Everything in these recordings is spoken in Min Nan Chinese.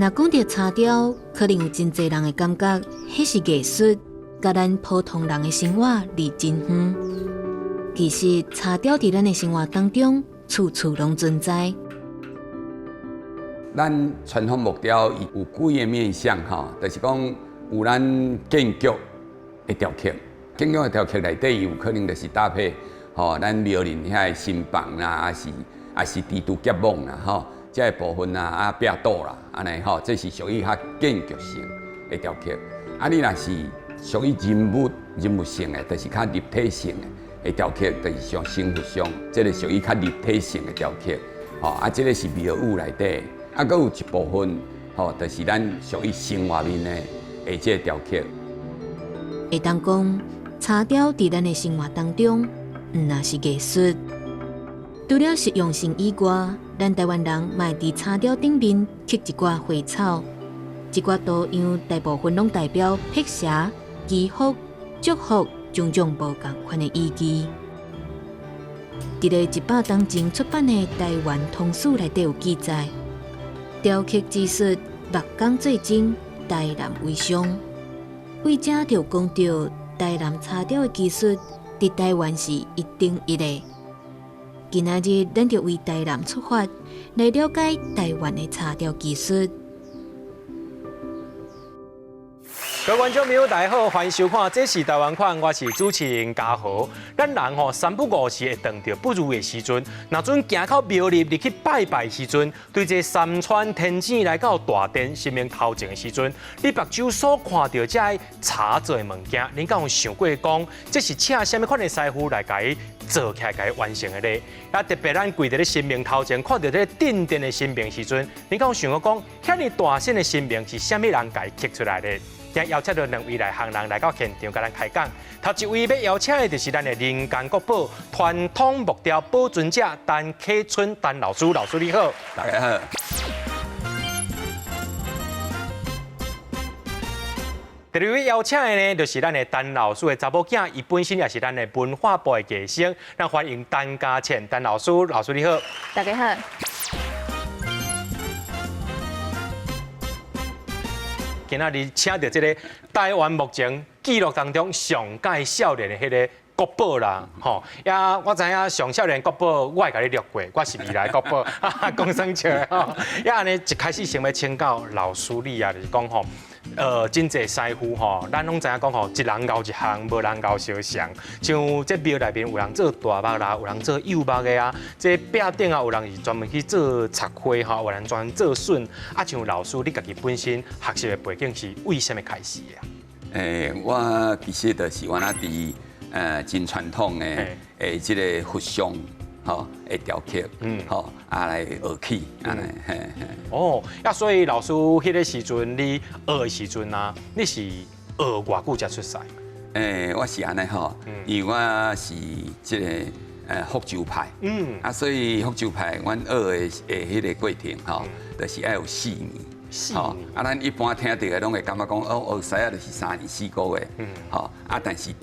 若講著茶雕，可能有真濟人會感覺，彼是藝術，佮咱普通人的生活離真遠。其實茶雕佇咱的生活當中，處處攏存在。咱傳統木雕伊有幾個面向吼，就是講有咱建築的雕刻，建築的雕刻內底伊有可能就是搭配吼，咱廟裡遐的神棒啦，抑是蜘蛛結網啦，吼，這个部分啊，啊壁堵啦，按呢吼，這是屬於較建築性的雕刻。啊，你若是屬於人物性的，就是較立體性的雕刻，就是像生活上，這个屬於較立體性的雕刻。吼，啊，這个是廟宇內底，啊，閣有一部分吼，就是咱屬於生活面的這个雕刻。會當講，茶雕佇咱的生活當中，毋若是藝術。除了實用性以外，咱台灣人嘛會佇茶雕頂面刻一寡花草，這寡圖樣大部分攏代表辟邪、祈福、祝福種種無仝款的意義。佇咧100冬前出版的《台灣通史》內底有記載，雕刻技術木工最精，台南為上。為這就講著台南茶雕的技術，佇台灣是一等一的。今仔日，咱就為台南出發，來了解台灣的茶雕技術。各位觀眾朋友，大家好，歡迎收看《這是台灣款》，我是主持人嘉豪。咱人吼三不五時會碰著不如意的時陣，若陣行到廟裡入去拜拜的時陣，對這三川天子來到大殿神明頭前的時陣，你目睭所看著這个茶做的物件，恁敢有想過講，這是請啥物款的師傅來共伊做起來，共伊完成的咧？啊，特別咱跪佇咧神明頭前，看著這个鎮殿的神明時陣，恁敢有想過講，遐爾大身的神明是啥物人共伊刻出來的？今邀請著兩位內行人來到現場，共咱開講。頭一位欲邀請的就是咱的人間國寶傳統木雕保存者陳啟春陳老師，老師你好。大家好。第二位邀請的呢，就是咱的陳老師的查某囝，伊本身也是咱的文化部的藝生，咱歡迎陳嘉倩陳老師，老師你好。大家好。今仔日請著這个台灣目前紀錄當中上蓋少年的彼个國寶啦，吼！呀，我知影上少年國寶，我會共你掠過，我是未來國寶，講耍笑的吼。呀，按呢一開始想欲請教老師你啊，就是講吼，真濟師傅吼，咱攏知影講吼，一人𠢕一項，無人𠢕相像。像這廟內面有人做大木啦，有人做幼木的啊，這壁頂啊有人是專門去做插花吼，有人專門做筍。啊，像老師你家己本身學習的背景是為啥物開始的啊？我其實就是我那佇真傳統的這个佛像吼的雕刻，吼啊來學起，按呢嘿嘿。哦，啊，所以老師彼个時陣你學的時陣啊，你是學偌久才出師？我是按呢吼，因為我是這个福州派，啊，所以福州派阮學的彼个過程吼，就是愛有四年。四年。啊，咱一般聽著的攏會感覺講，哦，學師仔就是3年4個月，吼，啊，但是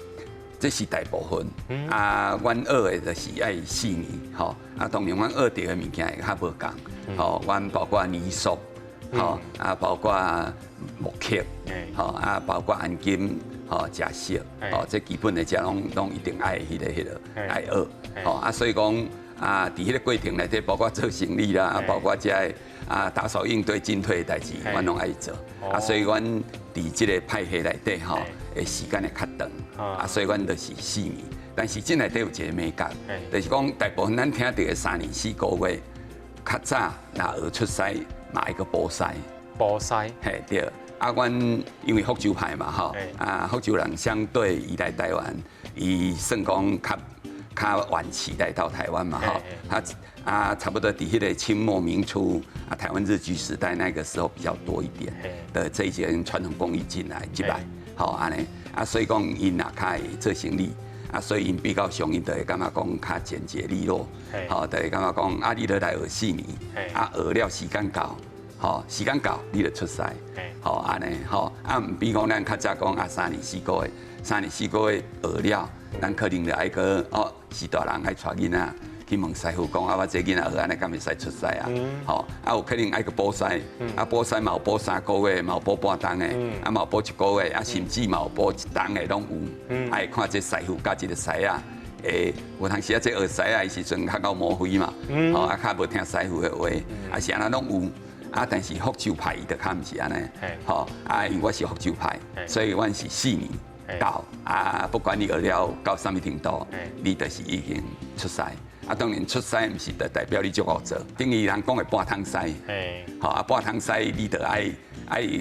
這是大部分，啊，阮學的就是愛四年，吼，啊，當然阮學著的物件會較無仝，吼，阮包括泥塑，吼，啊，包括木刻，吼，啊，包括安金，吼，食色，吼，這基本的這攏一定愛彼个愛學，吼，啊，所以講啊，佇彼个過程內底，包括做生理啦，啊，包括這个啊打掃應對進退的代誌，阮攏愛做，啊，所以阮佇這个派系內底吼，的時間會較長，啊，所以阮就是四年。但是這內底有一个眉角，就是講大部分咱聽著的3年4個月，較早若學出師，嘛愛閣補師。補師。嘿對，啊，阮因為福州派嘛吼，啊，福州人相對伊來台灣，伊算講較晚期來到台灣嘛吼，他啊差不多佇彼个清末民初啊，台灣日據時代那個時候比較多一點的這些傳統工藝進來進來，吼按呢啊，所以講𪜶若較會做生理，啊，所以𪜶比較上𪜶就會感覺講較簡潔利落，吼，就會感覺講啊，你著來學四年，啊，學了時間到，吼，時間到你就出師，吼，按呢，吼，啊，毋比講咱較早講啊，三年四個月，三年四個月學了，咱可能就愛閣哦，是大人愛帶囡仔，去問師傅講啊，我這囡仔學按呢敢會使出師啊？吼，啊有可能愛閣補師，啊補師嘛有補3個月，嘛有補半冬的，啊嘛有補一個月，啊甚至嘛有補一冬的攏有。愛看這師傅佮這個師仔。有當時啊，這學師仔的時陣較𠢕毛飛嘛，吼啊較無聽師傅的話，啊是按呢攏有。啊，但是福州派伊就較毋是按呢，吼啊，因為我是福州派，所以阮是4年到啊，不管你學了到啥物程度，你就是已經出師。啊，當然出師毋是就代表你足夠做，等於人講的半桶師，吼啊半桶師你就愛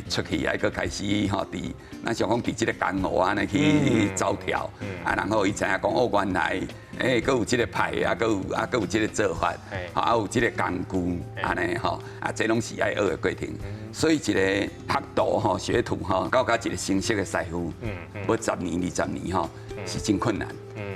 出去愛閣開始吼，佇咱想講佇這個江湖按呢去走跳，啊，然後伊知影講哦，原來閣有這個派啊，閣有啊，閣有這個做法，吼啊有這個工具按呢吼，啊這攏是愛學的過程。所以一個學徒吼，學徒吼，到佮一個成熟的師傅，欲10年20年吼，是真困難。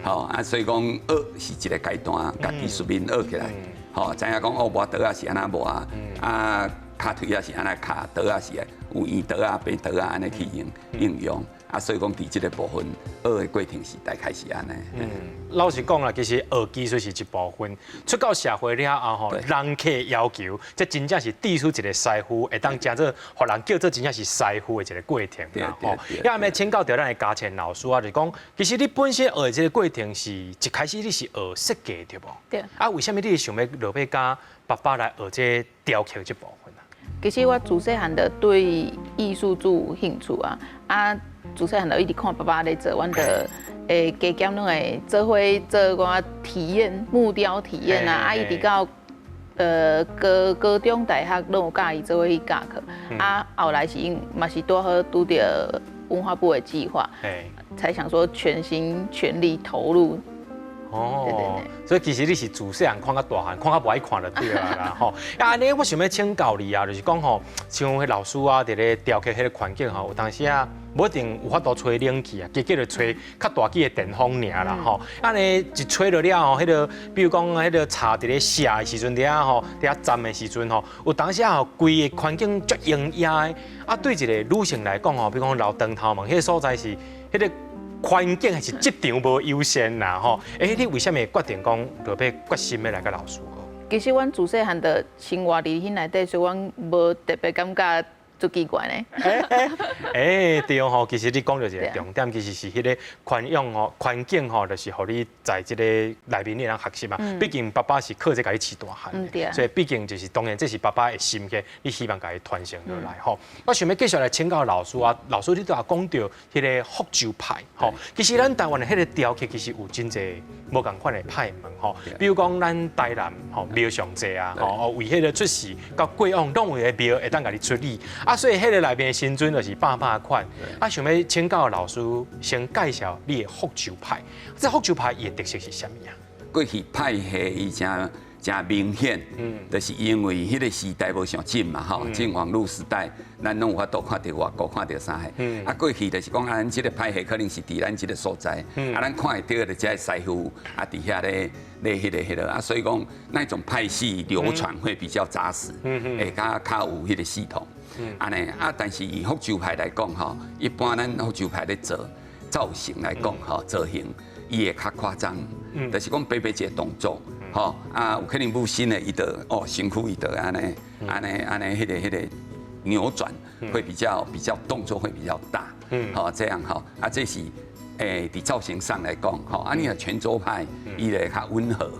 吼啊，所以講學是一個階段，共技術面學起來，吼知影講哦，磨刀仔是按怎磨啊，啊，跤槌仔是按怎敲，刀仔是有圓刀仔、平刀仔按呢去用應用。啊，所以講佇這個部分學的過程是大概是按呢。嗯，老實講啦，其實學技術是一部分，出到社會了後吼，人客要求，這真正是智出一個師傅，會當成做，予人叫做真正是師傅的一個過程啦。吼，也欲請教著咱的嘉倩老師啊，就是講，其實你本身學的這個過程是一開始你是學設計對無？對。啊，為啥物你會想欲落尾佮爸爸來學這雕刻這部分啊？其實我自細漢就對藝術足有興趣啊，啊，自細漢就一直看爸爸咧做，阮就會加減攏會做伙做寡體驗木雕體驗啊，啊，一直到高中、大學攏有佮伊做伙去教課，啊，後來是因嘛是拄好拄著文化部的計劃，才想說全心全力投入。哦，對對對。所以其實你是自細漢看甲大漢，看甲無愛看就對啊啦吼。啊，按呢我想欲請教你啊，就是講吼，像彼老師啊，佇咧雕刻彼个環境吼，有當時啊，無一定有法度吹冷氣啊，加減就吹較大支的電風爾啦吼。按呢一吹落了吼，彼个比如講彼个柴佇咧寫的時陣佇遐吼，佇遐站的時陣吼，有當時啊吼，規个環境足陰翳的。啊，對一個女性來講吼，比如講留長頭毛，彼个所在是彼个環境還是職場無優先啦吼。你為啥物會決定講就欲決心欲來佮老師學？其實阮自細漢就生活佇彼內底，所以阮無特別感覺足奇怪呢。對吼，其實你講著一個重點，其實是彼個環境吼，環境吼，就是予你在這個內面你會當學習嘛。畢竟爸爸是靠這共你飼大漢的，所以畢竟就是當然這是爸爸的心血，你希望共伊傳承落來吼。我想欲繼續來請教老師啊，老師你拄仔講著彼个福州派吼，其實咱台灣的彼个雕刻其實有真濟無仝款的派門吼，比如講咱台南吼廟上濟啊，吼為彼个出世佮過往攏有个廟會當共你處理。啊，所以彼个內面的神尊就是百百款。啊，想欲請教老師先介紹你的福州派。這福州派伊的特色是啥物啊？過去派系伊誠誠明顯，就是因為彼个時代無像今嘛吼，進網路時代，咱攏有法度看著外國，看著啥個。啊，過去就是講啊，咱這個派系可能是佇咱這個所在，啊，咱看會著的這个師傅啊，佇遐咧咧彼个彼个啊，所以講那種派系流傳會比較紮實，會較較有彼個系統。按呢啊，但是以福州派來講吼，一般咱福州派咧做造型來講吼，造型伊會較誇張，就是講白白一個動作，吼啊，有可能舞身的伊就哦身軀伊就按呢按呢按呢，彼个扭轉會比較動作會比較大，吼這樣吼啊，這是佇造型上來講，吼啊，你若泉州派，伊會較溫和，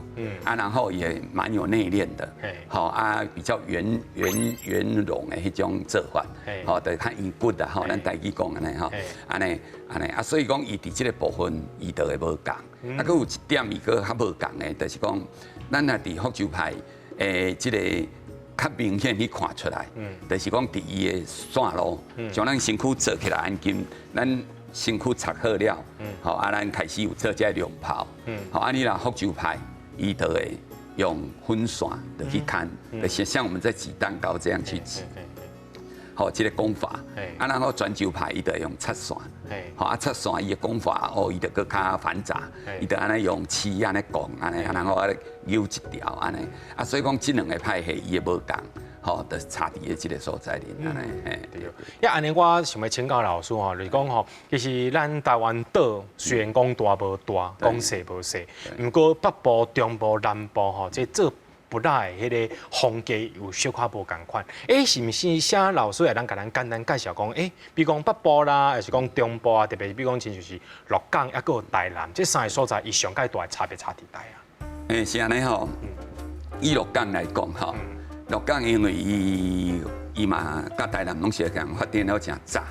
啊，然後也蠻有內斂的，吼啊，比較圓圓圓融的彼種做法，吼，就較圓骨啦，吼，咱台語講按呢吼，按呢按呢啊，所以講伊佇這個部分伊就會無仝，啊，閣有一點伊閣較無仝的，就是講咱若佇福州派這個較明顯去看出來，就是講佇伊的線路，像咱身軀做起來按今，咱身軀插好了，吼啊，咱開始有做這个龍袍，吼啊，你若福州派，伊就會用粉線就去牽，就是像我們在擠蛋糕這樣去擠，吼，這個工法，啊，然後泉州派伊就用插線，吼啊插線伊的工法哦，伊就閣較繁雜，伊就按呢用刺按呢摃按呢，然後按呢扭一條按呢，啊，所以講這兩个派系伊會無仝。吼，就插佇咧這个所在裡，按呢，嘿。對。呀，按呢我想欲請教老師吼，就是講吼，其實咱台灣島雖然講大無大，講細無細，毋過北部、中部、南部吼，這做匏仔的彼个風格有小可無仝款。是毋是請老師會當共咱簡單介紹講，比如講北部啦，抑是講中部啊，特別是比如講親像是鹿港，抑閣有台南，這三个所在，伊上蓋大的差別差佇佗啊？是按呢吼，以鹿港來講吼，鹿港因為伊嘛佮台南攏是共發展了誠早，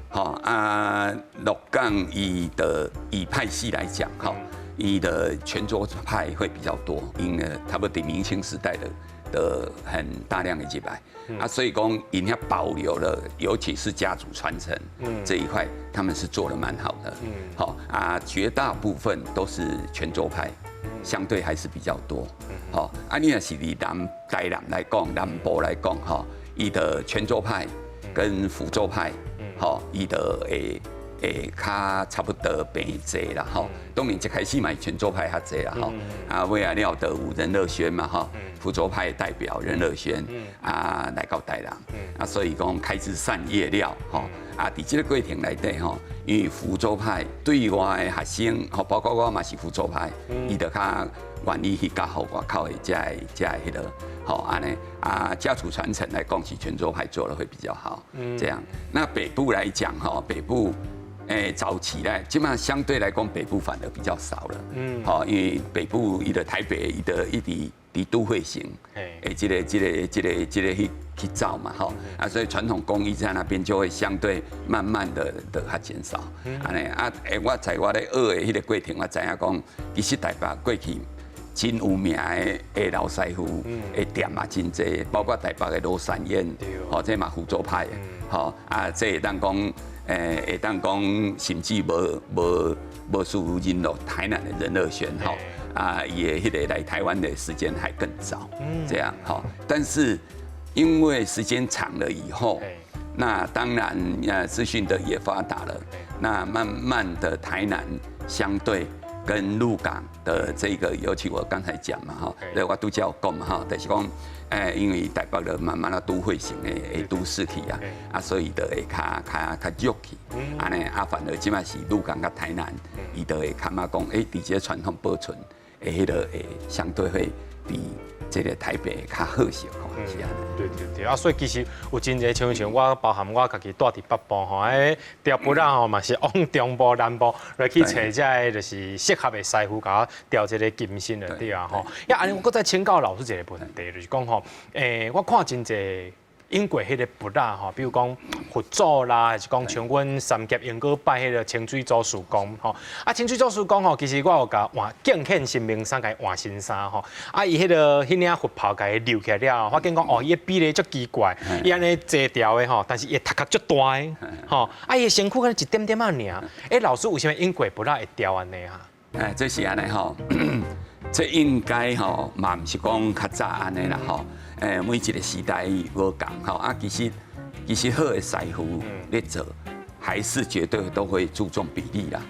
吼啊，鹿港伊的以派系來講，吼，伊的泉州派會比較多，因為差不多佇明清時代的很大量的入來，啊，所以講𪜶遐保留了，尤其是家族傳承這一塊，他們是做得蠻好的，好啊，絕大部分都是泉州派，相對還是比較多，好啊，你若是佇南台南來講，南部來講，吼，伊的泉州派跟福州派，吼，伊的會較差不多平濟啦，吼。當然一開始嘛是泉州派較濟啦，吼。啊，尾仔了就有任樂軒嘛，吼，福州派代表任樂軒啊來到台南，啊，所以講開枝散葉了，吼。啊，佇這個過程內底吼，因為福州派對外的學生，吼，包括我嘛是福州派，伊就較願意去教予外口的這个彼个，吼，按呢啊，家族傳承來講是泉州派做得會比較好，這樣。那北部來講，吼，北部。早期咧，這馬相對來講，北部反而比較少了。好，因為北部伊的台北，伊的一直佇都會型，這個去走嘛，吼，啊，所以傳統工藝在那邊就會相對慢慢的較減少。按呢啊，我在我咧學的彼個過程，我知影講，其實台北過去真有名的老師傅的店嘛真濟，包括台北的羅山宴，吼，這嘛福州派的，吼，啊，這會當講。會當講，甚至無輸任樂台南的任樂軒吼，啊，伊的彼个來台灣的時間還更早，這樣吼。但是因為時間長了以後，那當然資訊的也發達了，那慢慢的台南相對跟鹿港的這個，尤其我剛才講嘛吼，我拄才有講嘛吼，就是講。因為台北就慢慢啊都會型的都市去啊，啊，所以就會較弱去，按呢啊，反而這馬是鹿港佮台南，伊就會感覺講，佇這個傳統保存，彼个會相對會比這個台北較好些，是按呢。對對對，啊，所以其實有真濟像我包含我家己住佇北部吼，雕匏仔吼嘛是往中部、南部來去揣這个就是適合的師傅，共我雕這个金身就對啊吼。呀，按呢我閣再請教老師一个問題，就是講吼，我看真濟用過彼个匏仔吼，比如講佛祖啦，還是講像阮三峽鶯歌拜彼个清水祖師公吼。啊，清水祖師公吼，其實我有共換敬獻神明衫，共伊換新衫吼。啊，伊彼个彼領佛袍共伊留起來了後，發現講哦，伊的比例足奇怪，伊按呢坐條的吼，但是伊的頭殼足大的吼。啊，伊的身軀敢若一點點仔爾。老師為啥物用過匏仔會雕按呢哈？這是按呢吼，這應該吼嘛毋是講較早按呢啦吼。每一個時代無仝吼啊，其實好的師傅咧做，還是絕對都會注重比例啦。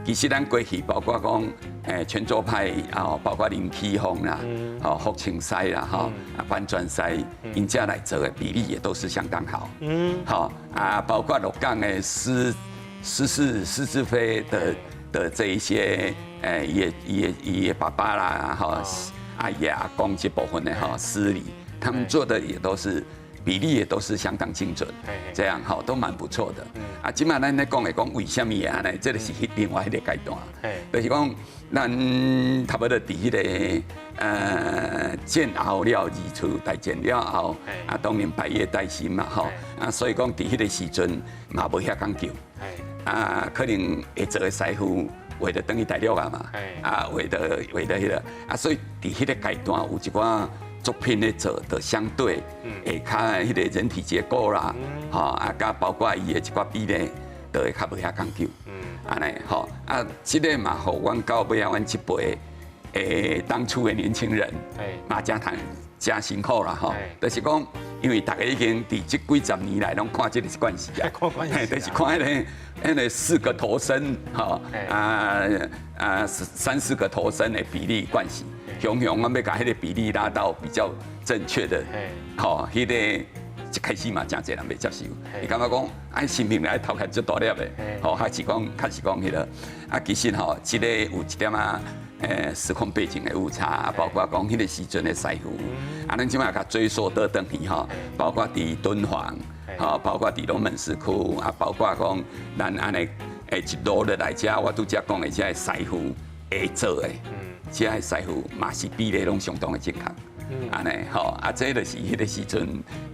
其實咱過去包括講泉州派啊，包括林啟峰啦，吼福清師啦，吼啊翻轉師，𪜶遮來做的比例也都是相當好。好啊，包括鹿港的施志飛的這一些，伊的爸爸啦，吼啊伊阿公這部分的吼施禮。他們做的也都是比例也都是相當精準，這樣吼都蠻不錯的。啊，這馬咱咧講的講為啥物按呢？這個是另外一個階段，就是講咱差不多佇彼个建甌了二次大戰了後，啊，當然百業待興嘛，吼，啊，所以講佇彼个時陣嘛無遐講究，啊，可能會做的師傅為了轉去大陸啊嘛，啊，為了彼个，啊，所以佇彼个階段有一寡作品咧做的相對會較彼个人體結構啦，吼啊，佮包括伊的一寡比例，都會較無遐講究，按呢吼啊，這个嘛，予阮到尾仔，阮這輩當初的年輕人，嘛誠趁誠辛苦啦吼，就是講，因為大家已經佇這幾十年來攏看這个慣勢啊，就是看彼个四個頭身，吼啊啊三四個頭身的比例慣勢。雄雄，阮欲共彼个比例拉到比較正確的，吼，彼個一開始嘛，誠濟人袂接受，伊感覺講，啊，神明來頭殼足大粒的，吼，還是講，確實講彼個，啊，其實吼，這个有一點仔，時空背景的誤差，包括講彼個時陣的師傅，啊，咱這擺共追溯倒轉去吼，包括佇敦煌，吼，包括佇龍門石窟，啊，包括講咱按呢，一路落來遮，我拄才講的這个師傅會做的，這个師傅嘛是比例攏相當的正確。按呢吼，啊，這就是彼個時陣，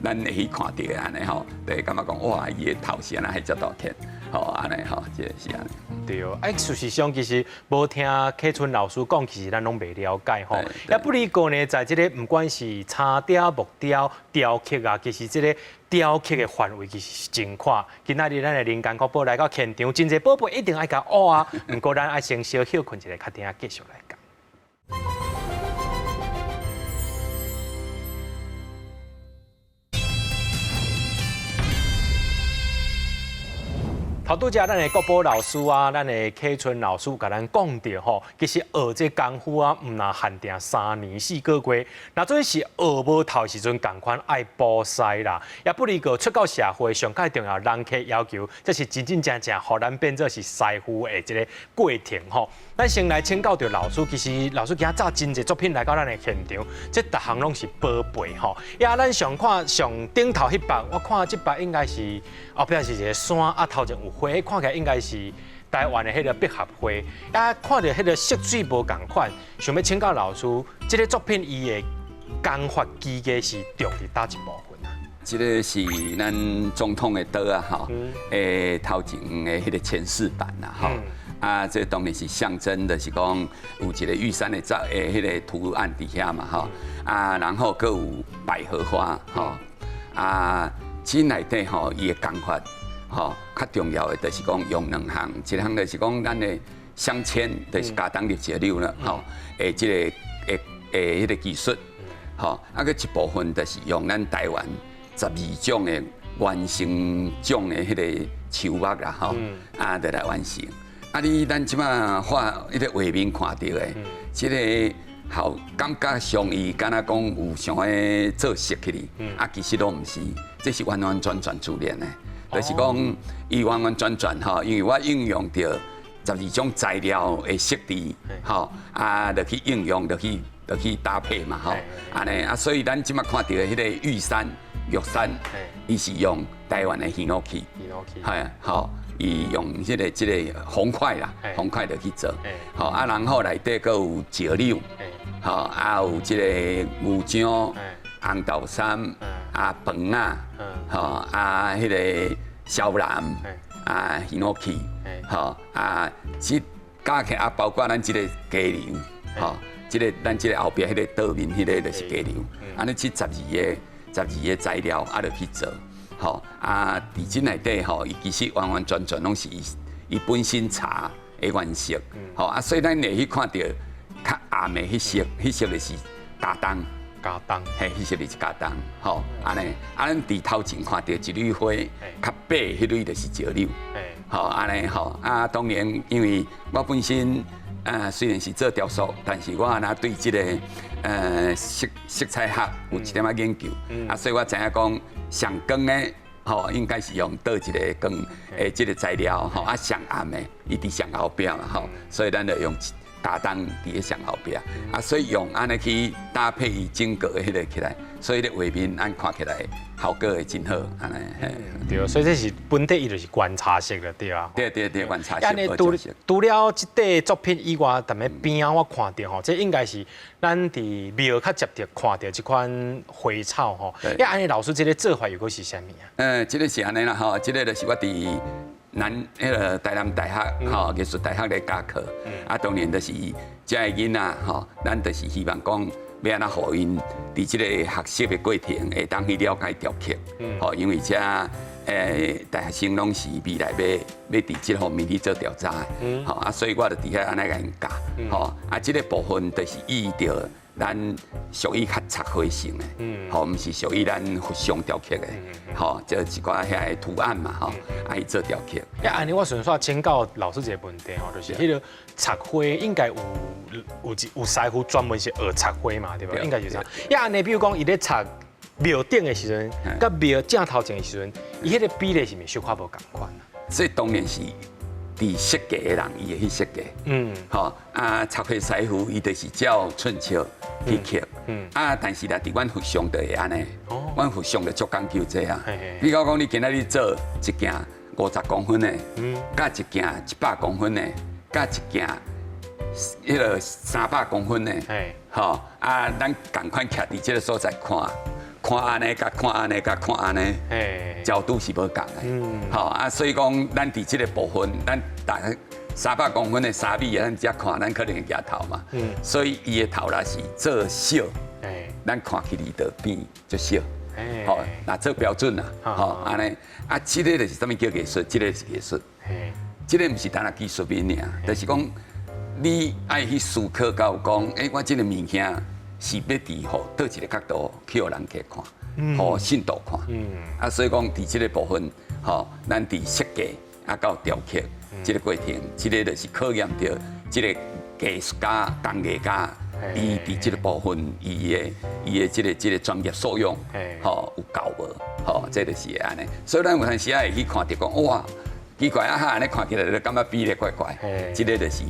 咱會去看著的按呢吼，就會感覺講哇，伊的頭是按怎彼遮大顆，吼，按呢吼，這是按呢。對，啊，事實上其實無聽啟春老師講，其實咱攏袂了解吼。啊，不離過呢，在這个毋管是柴雕、木雕、雕刻啊，其實這个雕刻的範圍其實是真闊。今仔日咱的人間國寶來到現場，真濟寶貝一定愛共學啊。毋過咱愛先小歇睏一下，較等下繼續來講。頭拄才咱的國寶老師啊，咱的啟春老師共咱講著吼，其實學這功夫啊，毋若限定3年4個月，若準是學無透時陣，仝款愛補師啦。也不離過出到社會上較重要人客要求，這是真真正正予咱變做是師傅的這个過程吼。咱先來請教著老師，其實老師今仔早真濟作品來到咱的現場，這逐項攏是寶貝吼。也咱上看上頂頭彼幅，我看這幅應該是後壁是一个山，啊頭前有花，看起來應該是台灣的彼个百合花。啊，看著彼个色水無仝款，想欲請教老師，這个作品伊的工法技藝是重佇佗一部分啊？這个是咱總統的桌啊，吼，頭前的彼个前世版啦，吼。啊，這當然是象徵的，是講有一个玉山的造的彼个圖案佇遐嘛，吼。啊，然後閣有百合花，吼。啊，這內底吼，伊的工法，吼，較重要的就是講用兩項，一項就是講咱的鑲嵌，就是加工入石榴啦，吼，的這个的的彼个技術，吼，啊，閣一部分就是用咱台灣12種的原生種的彼个樹木啦，吼，啊，就來完成。啊，你咱這擺畫彼个畫面看著的，這个好感覺上伊敢若講有想欲做色起哩，啊，其實攏毋是，這是完完全全自然的，就是講伊完完全全吼，因為我應用著12種材料的色調，吼，啊，就去應用，就去搭配嘛，吼，按呢啊，所以咱這擺看著的彼个玉山、玉山，伊是用台灣的ヒノキ，係，吼。伊用這个紅塊啦，紅塊就去做，吼啊，然後內底閣有石榴，吼啊有這个牛樟、紅豆杉、啊椪仔，吼啊彼个蕭楠，啊ヒノキ，吼啊這加起來啊，包括咱這个雞柳，吼，這个咱這个後壁彼个桌面彼个就是雞柳，按呢這十二个材料啊，就去做。吼啊！佇這內底吼，伊其實完完全全攏是伊伊本身茶的原色，吼啊，所以咱會去看著較暗的彼色，彼色就是茄冬，茄冬，嘿，彼色就是茄冬，吼，按呢，啊，咱佇頭前看著一蕊花，較白彼蕊就是石榴，吼，按呢吼，啊，當然因為我本身啊雖然是做雕塑，但是我若對這个色彩學有一點仔研究，啊，所以我知影講上光的。吼，應該是用佗一个光的這个材料，吼啊上暗的，伊佇上後壁嘛，吼，所以咱就用茄冬佇咧上後壁，啊，所以用按呢去搭配伊整個的彼个起來，所以咧畫面咱看起來效果會真好，按呢。對，所以這是本體伊就是觀察式的，對啊。對對對，觀察式。按呢除除了這塊作品以外，踮咧邊仔我看著吼，這應該是咱佇廟較接著看著這款花草吼。啊，按呢老師這个做法又閣是啥物啊？這个是按呢啦吼，這个就是我佇咱彼个台南大學吼藝術大學咧教課，啊，當然就是遮个囡仔吼，咱就是希望講欲按怎予𪜶佇這个學習的過程會當去了解雕刻，吼，因為遮大學生攏是未來欲佇這方面去做調查的，吼啊，所以我就佇遐按呢共𪜶教，吼啊，這个部分就是依著咱屬於較插花型的，吼，毋是屬於咱佛像雕刻的，吼，就一寡遐个圖案嘛，吼，愛做雕刻。啊，按呢我順紲請教老師一個問題吼，就是彼个插花應該有師傅專門是學插花嘛，對吧？應該就是這樣。啊，按呢，比如講伊咧插廟頂的時陣，佮廟正頭前的時陣，伊彼个比例是毋是小可無仝款啊？這當然是佇設計的人伊會去設計，吼啊，插花師傅伊就是照寸尺去刻，啊，但是咧佇阮佛像就會按呢，阮佛像就足講究這啊。比如講你今仔日做一件50公分的，佮一件100公分的，佮一件彼个300公分的，吼啊，咱仝款徛佇這个所在看。看按呢，佮看按呢，佮看按呢，角度是無仝的。吼啊，所以講，咱佇這个部分，咱大300公分的3米，咱遮看，咱可能會額頭嘛。所以伊的頭若是做小，咱看起來就變足小。吼，若做標準啦，吼按呢，啊，這个就是啥物叫藝術？這个是藝術。這个毋是單若技術面爾，就是講你愛去思考到講，欸，我這个物件是欲佇予佗一个角度去予人家看，予信徒看。啊，所以講佇這个部分，吼，咱佇設計啊到雕刻這个過程，這个就是考驗著這个藝術家、工藝家，伊佇這个部分，伊的這个專業素養，吼，有夠無？吼，這就是按呢。所以咱有當時仔會去看著講，哇，奇怪啊！哈，按呢看起來就感覺比例怪怪，這个就是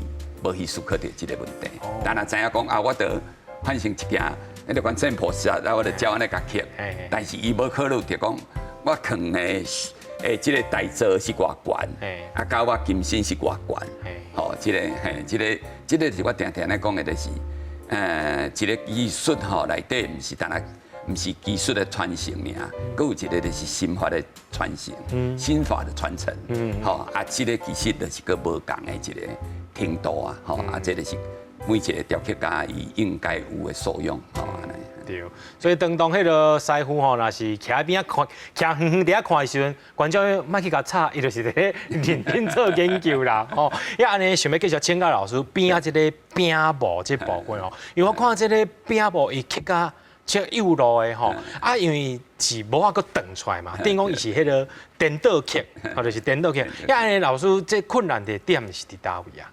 無去思考著這个問題。但若知影講啊，我著反正一件，彼个觀世音菩薩，啊，我就照按呢共刻。但是伊無考慮著講，我囥的這个大座是偌懸，啊，佮我金身是偌懸。吼，這个嘿，這个是我定定咧講的，就是一个技術吼內底，毋是單若毋是技術的傳承爾，閣有一个就是心法的傳承，心法的傳承。吼，啊，這个其實就是閣無仝的一個程度啊，吼，啊，這个是每一个雕刻家伊應該有的素養，吼，按呢。對，所以當當彼个師傅吼，若是徛佇邊仔看，徛遠遠佇遐看的時陣，觀眾莫去共吵，伊就是佇咧認真做研究啦，吼。啊，按呢想欲繼續請教老師邊仔這个餅模這部分吼，因為我看這个餅模伊刻甲足幼路的吼，啊，因為是無法閣轉出來嘛，等於講伊是彼个顛倒刻，或就是顛倒刻。啊，按呢老師這困難的點是佇佗位啊？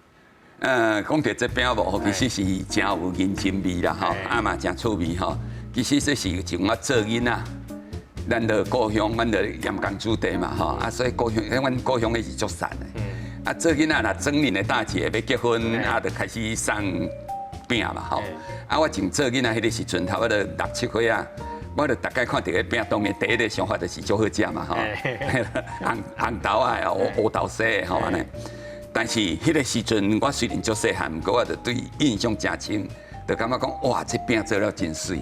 講著這餅模，其實是誠有人情味啦，吼，啊嘛誠趣味吼。其實這是從我做囡仔，咱的故鄉，阮的鹽埆子弟嘛，吼，啊，所以故鄉，阮故鄉彼是足散的。啊，做囡仔若莊恁的大姐欲結婚，啊，就開始送餅嘛，吼。啊，我從做囡仔彼个時陣，差不多六七歲啊，我就逐擺看著彼餅，當然第一個想法就是足好食嘛，吼。紅紅豆仔的，烏烏豆沙的，吼按呢。但是彼个時陣，我雖然足細漢，毋過我就對印象誠深，就感覺講哇，這餅做了真媠，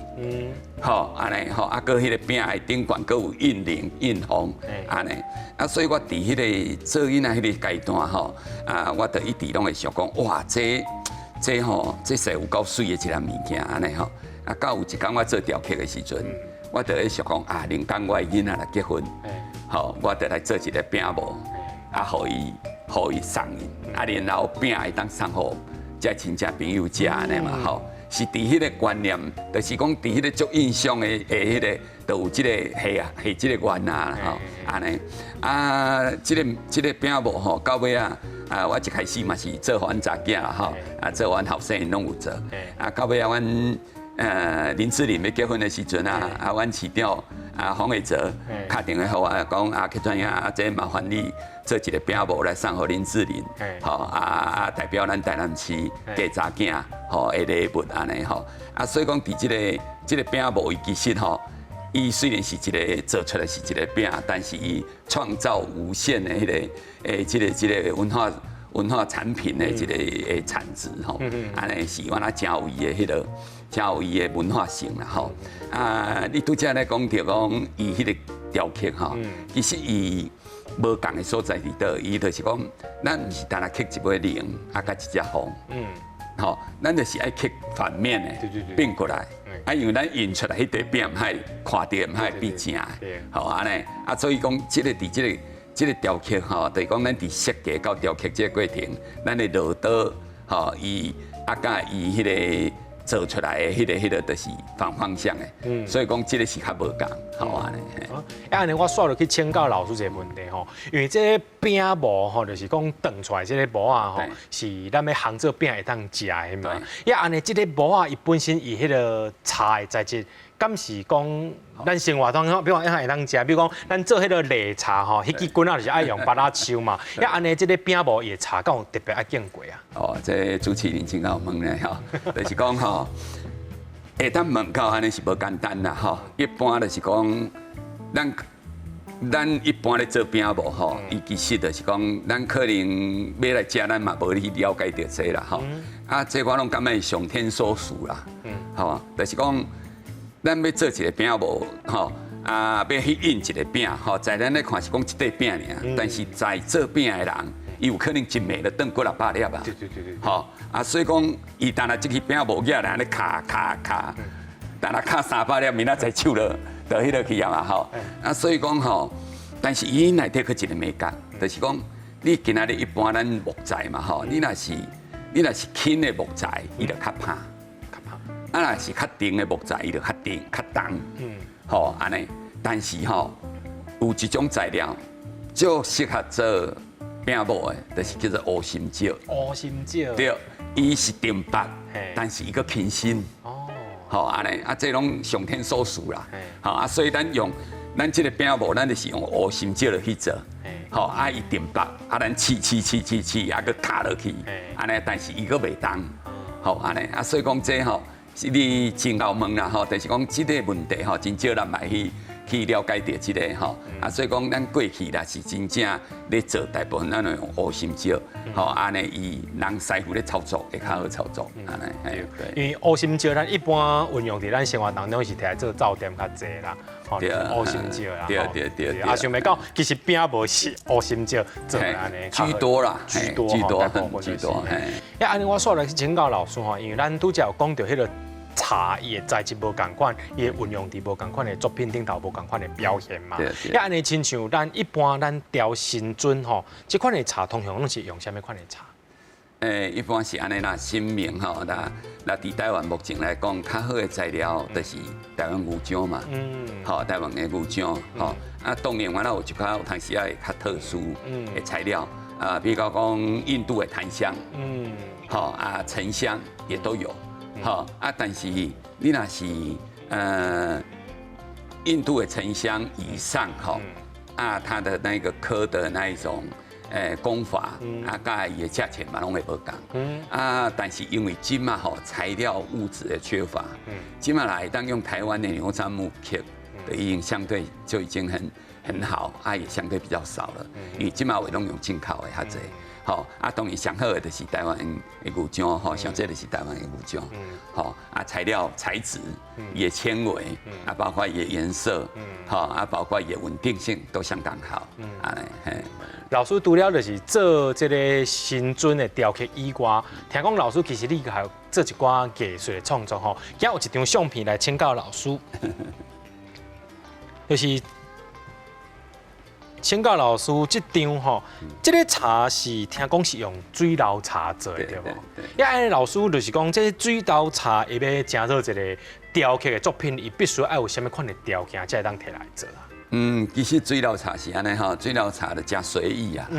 吼按呢吼，啊，閣彼个餅的頂懸閣有印龍印鳳，按呢，啊，所以我佇彼个做囡仔彼个階段吼，啊，我就一直攏會想講，哇，這吼，這實有夠媠的一項物件按呢吼，啊，到有一工我做雕刻的時陣，我就咧想講啊，靈講我的囡仔來結婚，吼，我就來做一个餅模，啊，予伊送𪜶，啊，然後餅會當送予遮親戚朋友食按呢嘛吼，是佇彼个觀念，就是講佇彼个足印象的彼个，就有這个下啊，下這个願啊吼，按呢，啊，這个餅模吼，到尾啊，啊，我一開始嘛是做予阮查囝啦吼，啊，做阮後生攏有做，啊，到尾啊，阮林志玲欲結婚的時陣啊，啊，阮市長啊，馮偉哲敲電話予我講啊，客川兄啊，這麻煩你做一个餅模來送予林志玲，吼啊啊，代表咱台南市嫁查囝吼的禮物按呢吼，啊，所以講佇這个餅模伊其實吼，伊雖然是一个做出來是一个餅，但是伊創造無限的彼个這个文化產品的一个產值吼，按呢是我那誠有伊的彼个，誠有伊的文化性啦吼。啊，你拄才咧講著講伊彼个雕刻吼，其實伊無仝的所在佇佗？伊就是講，咱毋是單單刻一尾龍，啊，佮一隻鳳，吼，咱就是愛刻反面的，變過來，啊，因為咱印出來彼塊餅毋愛看著毋愛變正的，吼按呢，啊，所以講這個佇這個雕刻吼，就是講咱佇設計到雕刻這個過程，咱的落刀吼，伊啊佮伊彼個做出來的彼個就是反方向的，所以講這個是較無仝，好按呢。啊，按呢我煞落去請教老師一個問題吼，因為這個餅模吼，就是講斷出來這個模仔吼，是咱欲烘做餅會當食的嘛。啊，按呢這個模仔伊本身伊彼個柴的材質，敢是講咱生活當中，比如講會當食，比如講咱做彼個擂茶吼，彼支棍仔就是愛用芭樂樹嘛。啊，按呢這個餅模伊的柴敢有特別愛經過啊？哦，這主持人真𠢕問咧吼，就是講吼，會當問到按呢是無簡單啦吼。一般就是講，咱一般咧做餅模吼，伊其實就是講，咱可能買來食，咱嘛無去了解著這啦吼。啊，這我攏感覺是上天所賜啦，吼，就是講，咱欲做一个餅模吼，啊，欲去印一个餅吼，在咱咧看是講一塊餅爾，但是在做餅的人，伊有可能一暝就斷幾若百粒啊。吼，啊，所以講，伊當若這支餅模舉來按呢敲敲敲，當若敲300粒，明仔載手就就彼落去啊嘛吼。啊，所以講吼，但是伊內底閣一个眉角，就是講，你今仔日一般咱木材嘛吼，你若是輕的木材，伊就較拍。啊，若是較重的木材，伊就較重、較重。吼，按呢。但是吼，有一種材料，足適合做餅模的，就是叫做烏心石。烏心石。對，伊是重薄，但是伊閣輕身。吼，按呢，啊，這攏上天所賜啦。吼，啊，所以咱用咱這個餅模，咱就是用烏心石落去做。吼，啊，伊重薄，啊，咱試試試試試，啊，閣敲落去，按呢，但是伊閣袂重。吼，按呢，啊，所以講這吼，是你真𠢕問啦吼，就是講這個問題吼，真少人會去了解著這個吼，啊，所以講咱過去若是真正咧做，大部分咱會用烏心石，吼，按呢伊人師傅咧操作會較好操作，按呢，對。因為烏心石咱一般運用佇咱生活當中是摕來做灶點較濟啦，吼，烏心石啦，對。啊，想袂到其實餅模是烏心石做按呢，居多啦，居多，居多，居多，嘿。啊，按呢我煞來去請教老師吼，因為咱拄才有講著彼個柴伊的材質無仝款，伊的運用佇無仝款的作品頂頭無仝款的表現嘛。啊，按呢親像咱一般咱雕神尊吼，這款的柴通常攏是用啥物款的柴？一般是按呢啦，神明吼，那佇台灣目前來講，較好的材料就是台灣牛樟嘛。吼，台灣的牛樟，吼，啊，當然阮也有一寡有當時仔會較特殊的材料，啊，比如講印度的檀香，吼，啊，沉香也都有。吼啊！但是你若是印度的沉香以上吼啊，它的那個刻的那一種工法啊，佮伊的價錢嘛攏會無仝。啊，但是因為這馬吼材料物質的缺乏，這馬來當用台灣的牛樟木刻，的已經相對就已經很好，啊也相對比較少了。因為這馬話攏用進口的較濟。吼，啊，當然上好的就是台灣的牛樟，吼，上濟就是台灣的牛樟，吼，啊，材料材質、伊的纖維，啊，包括伊的顏色，吼，啊，包括伊的穩定性都相當好，按呢，嘿。老師除了就是做這个神尊的雕刻以外，聽講老師其實你還有做一寡藝術的創作吼，今有一張相片來請教老師，就是請教老師，這張吼，這个柴是聽講是用水流柴做的，對無？啊，按呢老師就是講，這个水流柴伊欲成做一个雕刻的作品，伊必須愛有啥物款的條件才會當摕來做啊？嗯，其實水流柴是按呢吼，水流柴就誠隨意啊。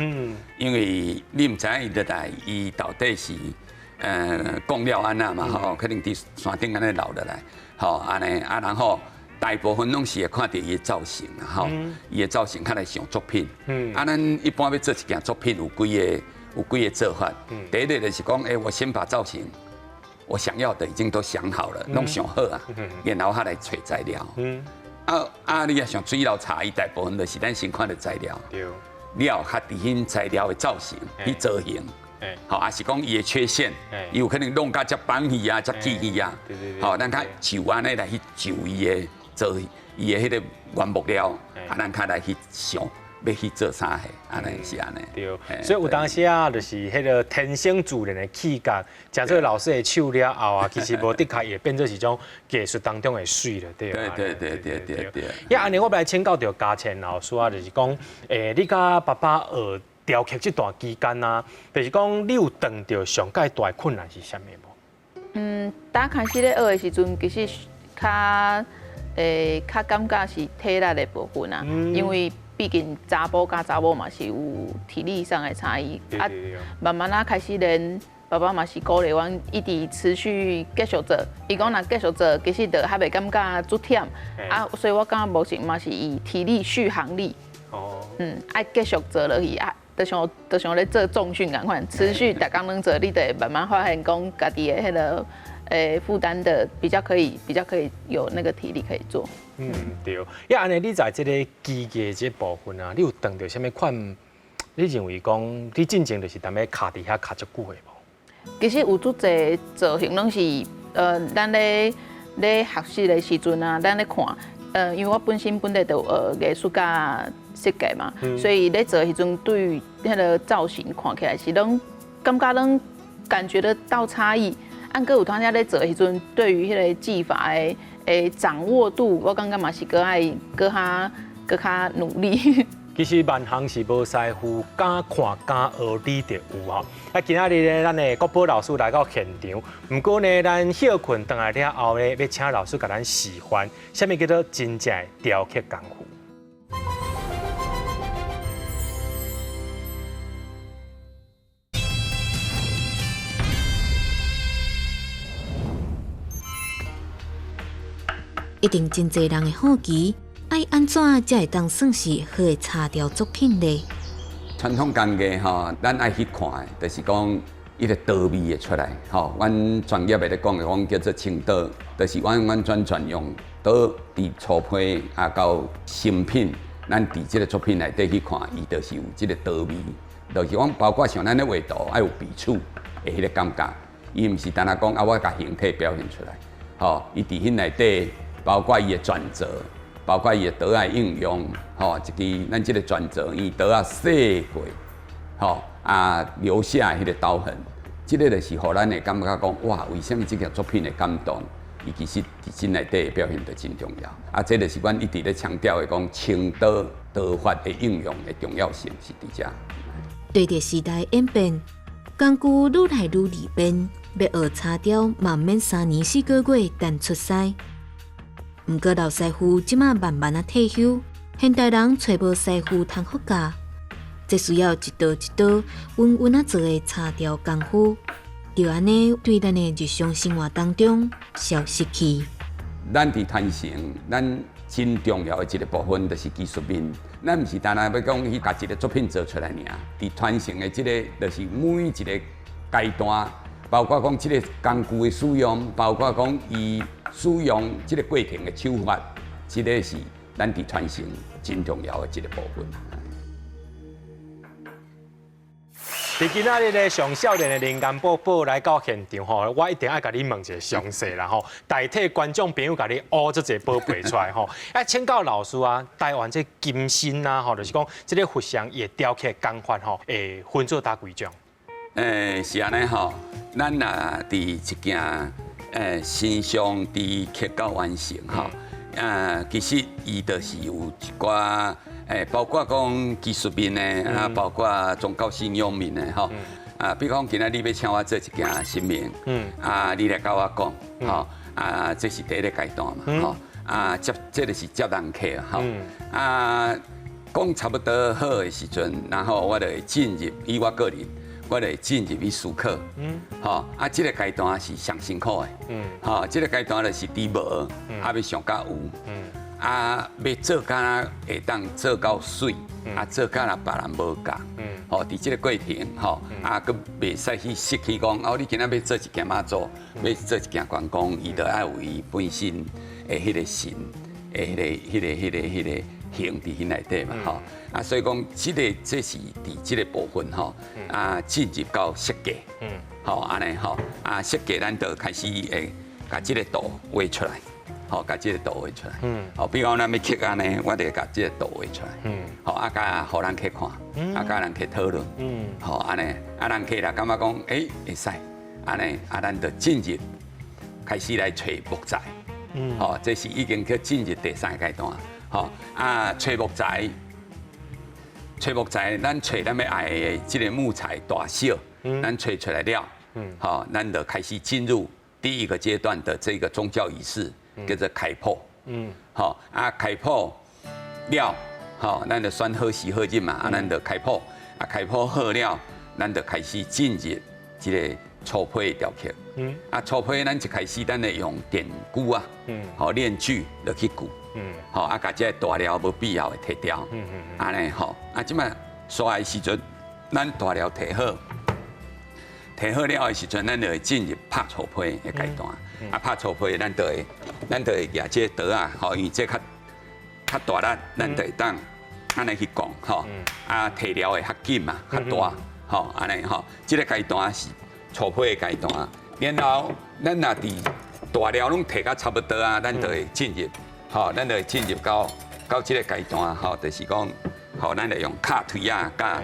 因為你毋知影伊落來，伊到底是降了按怎嘛吼，可能佇山頂按呢流落來，吼按呢啊，然後大部分攏是會看著伊的造型啊，吼，伊的造型較來想作品。啊，咱一般欲做一件作品，有幾個做法。第一个就是講，我先把造型，我想要的已經都想好了，攏想好啊，然後才來揣材料。啊啊！你若像水流柴，伊大部分就是咱先看著材料，了後較佇彼材料的造型去造型，吼，抑是講伊的缺陷，伊有可能弄甲遮崩去啊，遮起去啊，吼，咱較就按呢來去就伊的做伊的彼个原木料，啊，咱較來去想欲去做啥貨，按呢是按呢。對，所以有當時啊，就是彼个天生自然的氣格，誠做老師的手了後啊，其實無的確會變做是種藝術當中的水了，對。對。啊，按呢我欲來請教著嘉倩老師啊，就是講，你佮爸爸學雕刻這段期間啊，就是講你有碰著上蓋大的困難是啥物無？嗯，剛開始咧學的時陣，其實較會較感覺是體力的部分啊，因為畢竟查埔佮查某嘛是有體力上的差異。啊，慢慢仔開始練，爸爸嘛是鼓勵阮一直持續繼續做。伊講若繼續做，其實就較袂感覺足忝。啊，所以我感覺目前嘛是以體力續航力。哦。愛繼續做落去啊，就像咧做重訓仝款，持續逐工攏做，你就會慢慢發現講家己的彼个負擔的比較可以，比較可以有那個體力可以做。嗯，對。呀，按呢，你在這个機械這部分啊，你有碰著啥物款？你認為講你進前就是踮咧卡佇遐卡足久的無？其實有足濟造型攏是，咱咧學習的時陣啊，咱咧看，因為我本身本來就學藝術佮設計嘛，所以咧做的時陣，對於彼个造型看起來是攏感覺攏感覺得到差異。啊，閣有當時咧做的時陣，對於彼个技法的掌握度，我感覺嘛是閣愛閣較努力。其實萬項是無師傅，敢看敢學，你就有吼。啊，今仔日咧，咱的國寶老師來到現場，毋過呢，咱歇睏轉來了後咧，欲請老師共咱示範，啥物叫做真正的雕刻功夫。一定真濟人會好奇，愛按怎才會當算是好的茶雕作品呢？傳統工藝吼，咱愛去看的，就是講伊个刀味會出來吼。阮專業的咧講的，講叫做清刀，就是完完全全用刀佇粗坯啊到成品，咱佇這个作品內底去看，伊就是有這个刀味，就是講包括像咱咧畫圖，愛有筆觸的彼个感覺，伊毋是單單講啊，我共形體表現出來，吼，伊佇彼內底。包括伊的轉折，包括伊的刀仔應用，吼，一支咱這个轉折，伊刀仔洗過，吼啊留下彼个刀痕，這个就是予咱會感覺講，哇，為啥物這件作品會感動？伊其實佇這內底表現得真重要。啊，這就是阮一直咧強調的，講清刀刀法的應用的重要性是佇遮。隨著時代演變，工具愈來愈利便，欲學茶雕嘛毋免三年四個月等出師。毋過老師傅這馬慢慢仔退休，現代人揣無師傅通予教，這需要一刀一刀穩穩仔做的茶雕功夫，就按呢對咱的日常生活當中消失去。咱佇傳承，咱真重要的一個部分就是技術面。咱毋是單單欲講去共一個作品做出來爾，佇傳承的這个就是每一个階段，包括講這个工具的使用，包括講伊使用這个過程的手法，這个是咱佇傳承真重要的一个部分。佇今仔日咧，上少年的林金寶寶來到現場吼，我一定愛共你問一个詳細啦吼，代替觀眾朋友共你挖這濟寶貝出來吼。啊，請教老師啊，台灣這金身啊吼，就是講這个佛像伊的雕刻工法吼，會分做佗幾種？是按呢吼，咱若佇一件神像佇刻到完成吼，其實伊就是有一寡包括講技術面的，啊，包括宗教信仰面的吼，啊，比如講今仔你欲請我做一件神明，啊，你來佮我講，吼，啊，這是第一个階段嘛，吼，啊，接這个是接人客，吼，啊，講差不多好的時陣，然後我就會進入以我個人。我就會進入去思考，吼，啊，這个階段是上辛苦的，吼，這个階段就是佇無，啊，欲想到有，啊，欲做敢若會當做到媠，啊，做敢若別人無仝，吼，佇這个過程，吼，啊，閣袂使去失去講，哦，你今仔欲做一件媽祖，欲做一件關公，伊就愛有伊本身的彼个神，的彼个、彼个、彼个、彼个形佇彼內底嘛，吼，啊，所以講，這个這是佇這个部分吼，啊，進入到設計，吼，按呢吼，啊，設計咱就開始會共這个圖畫出來，吼，共這个圖畫出來，吼，比如講咱欲刻按呢，我就共這个圖畫出來，吼，啊，共予人客看，啊，共人客討論，吼，按呢，啊，人客若感覺講，欸，會使，按呢，啊，咱就進入開始來揣木材，吼，這是已經去進入第三个階段。吼啊，揣木材，揣木材，咱揣咱欲愛的這个木材大小，咱揣出來了，吼，咱就開始進入第一個階段的這個宗教儀式，叫做開譜。好啊，開譜了，吼，咱就選好時好日嘛，啊，咱就開譜，啊，開譜好了，咱就開始進入這個粗坯的雕刻。啊，粗坯咱一開始咱會用電鋸啊，吼，鏈鋸落去鋸。吼，啊，共這個大料無必要的提掉。按呢吼，啊，這擺煞的時陣，咱大料提好，提好了的時陣，咱就會進入拍粗坯的階段。啊，拍粗坯，咱就會舉這個刀仔，吼，因為這較較大力，咱就會當按呢去講，吼。啊，提料會較緊嘛，較大，吼，按呢吼，這個階段是粗坯的階段。然後，咱若佇大料攏提甲差不多啊，咱就會進入，吼，咱就會進入到這個階段，吼，就是講，吼，咱會用敲錘仔，佮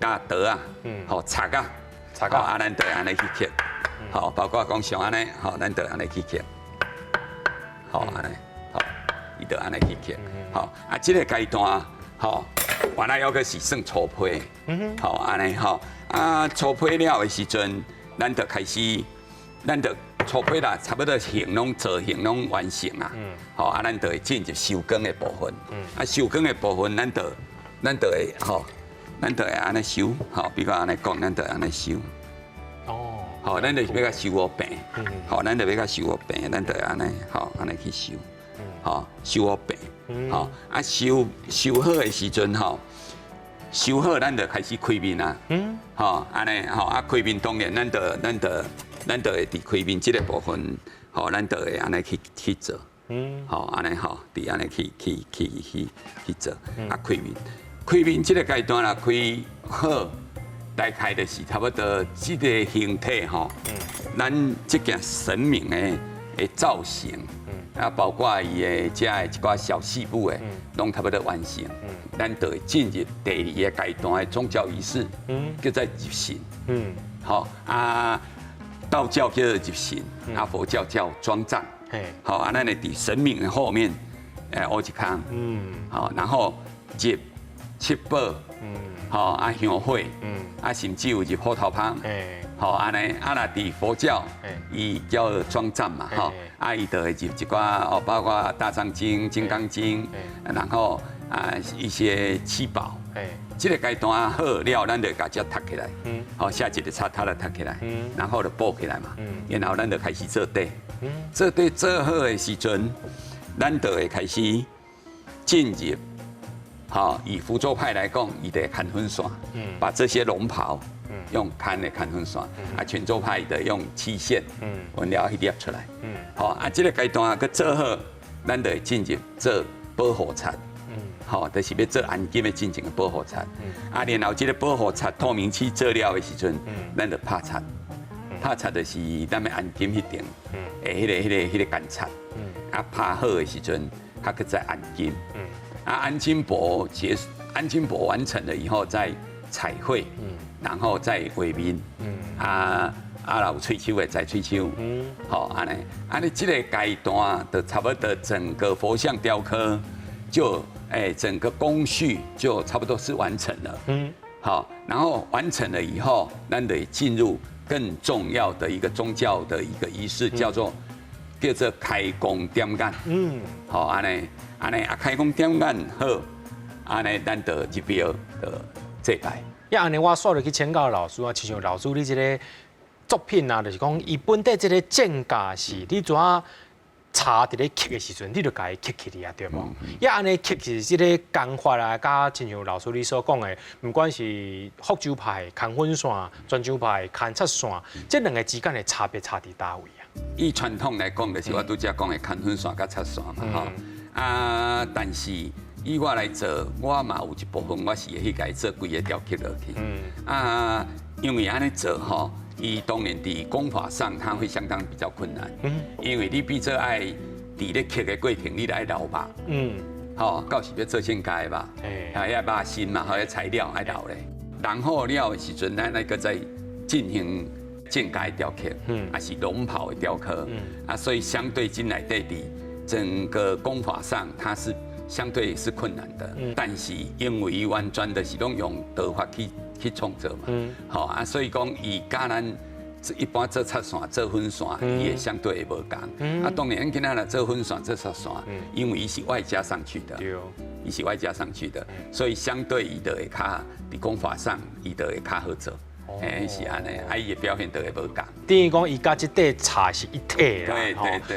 佮刀仔，吼，鑿仔，鑿仔啊，咱就按呢去刻，吼，包括講像按呢，吼，咱就按呢去刻，吼，按呢，吼，伊就按呢去刻，吼，啊，這個階段，吼，原來猶閣是算粗坯，吼，按呢，吼，啊，粗坯了的時陣，咱就開始，咱就粗坯啦，差不多形攏造型攏完成啊，吼，啊，咱就會進入修光的部分，啊，修光的部分，咱就會，吼，咱就會按呢修，吼，比如按呢講，咱就按呢修。吼，咱就是欲共修予平，吼，咱就欲共修予平，咱就按呢，吼，按呢去修，吼，修予平，吼，啊，修修好的時陣，吼，修好，咱就開始開面啊，吼，按呢，吼，啊，開面當然，咱就會佇開面這個部分，吼，咱就會按呢去做，吼，按呢吼，佇按呢去做，啊，開面，開面這個階段啦，開好。大概就是差不多這個形體吼，咱這件神明的造型，啊，包括伊的遮的一寡小細部的，攏差不多完成。咱就會進入第二個階段的宗教儀式，叫做入神。好啊，道教叫做入神，啊，佛教叫裝藏。好啊，咱會佇神明的後面，烏一空。好，然後入七寶。吼啊香火，啊甚至有入虎頭蜂，吼按呢，啊若佇佛教，伊叫做裝藏嘛，吼，啊伊就會入一寡哦，包括大藏經、金剛經，然後啊一些七寶，這個階段好了，咱就共這貼起來，好寫一個插塔來貼起來，然後就補起來嘛，然後咱就開始做底，做底做好的時陣，咱就會開始進入。好，以福州派來講，伊得牽粉線，把這些龍袍用牽的牽粉線，啊，泉州派的用漆線，完了去捏出來，好，啊，這個階段閣做好，咱就會進入做保護漆，好，就是欲做安金的進前的保護漆，啊，然後這個保護漆透明漆做了的時陣，咱就拍漆，拍漆就是咱欲安金彼頂，的彼個乾漆，啊，拍好的時陣，較閣再安金。啊，安金箔結束，安金箔完成了以後，再彩繪，然後再畫面，啊啊，有喙鬚的再喙鬚，好，按呢，按呢，這個階段就差不多整個佛像雕刻就，整個工序就差不多是完成了，好，然後完成了以後，咱得進入更重要的一個宗教的一個儀式，叫做開光點眼，好，按呢。按呢啊，開光點眼好，按呢咱就入廟就祭拜。呀，按呢我煞落去請教老師啊，親像老師你這個作品啊，就是講伊本底這個正架是你怎啊柴佇咧刻的時陣，你就共伊刻起來啊，對無？呀，按呢刻是這個工法啊，佮親像老師你所講的，毋管是福州派牽粉線、泉州派牽漆線，這兩個之間的差別差佇佗位啊？以傳統來講，就是我拄才講的牽粉線佮漆線嘛，吼。啊！但是以我來做，我嘛有一部分我是會去共伊做規个雕刻落去。啊，因為按呢做吼，伊當然佇工法上，它會相當比較困難。因為你變做愛佇咧刻的過程，你愛留肉。吼，到時欲做正蓋的肉，啊，遐肉身嘛，吼，材料愛留咧。然後了的時陣，咱那閣再進行正蓋雕刻，抑是龍袍的雕刻。啊，所以相對進來對佇整個工法上，它是相對是困難的，但是因為完全就是攏用刀法去創作嘛，好啊，所以講伊佮咱一般做插線、做粉線，伊會相對會無仝。啊，當然今仔若做粉線、做插線，因為伊是外加上去的，伊是外加上去的，所以相對伊就會較佇工法上，伊就會較好做。欸，是按呢，啊，伊的表現就會無仝。等於講，伊佮這塊柴是一體啦，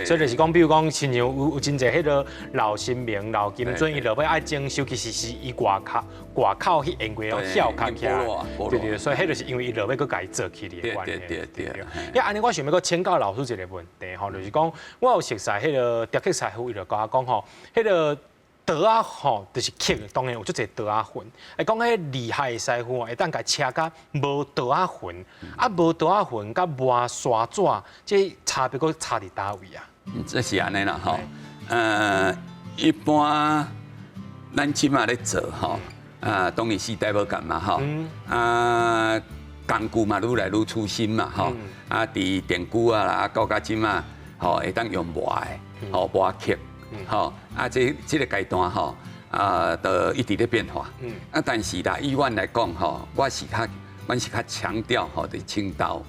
所以就是講，比如講，親像有真濟彼个老神明、老金尊，伊落尾愛整修，其實是伊外口彼煙過攏翹較起來，對對，所以彼就是因為伊落尾閣共伊做起來的關係。對。啊，按呢我想欲閣請教老師一個問題吼，就是講我有熟似彼个雕刻師傅，伊就共我講吼，彼个刀仔吼，就是刻，當然有足濟刀仔痕。會講彼厲害的師傅會當共車甲無刀仔痕，啊無刀仔痕佮磨砂紙，這差別閣差佇佗位啊？這是按呢啦吼。一般咱這馬咧做吼，啊，當然時代無仝嘛吼，啊，工具嘛愈來愈出新嘛吼，啊，佇電鋸啊啦，到甲這馬吼會當用磨的，吼磨刻。吼，啊，這個階段吼，啊，都一直咧變化。啊，但是啦，以阮來講吼，阮是較強調吼，就是清刀，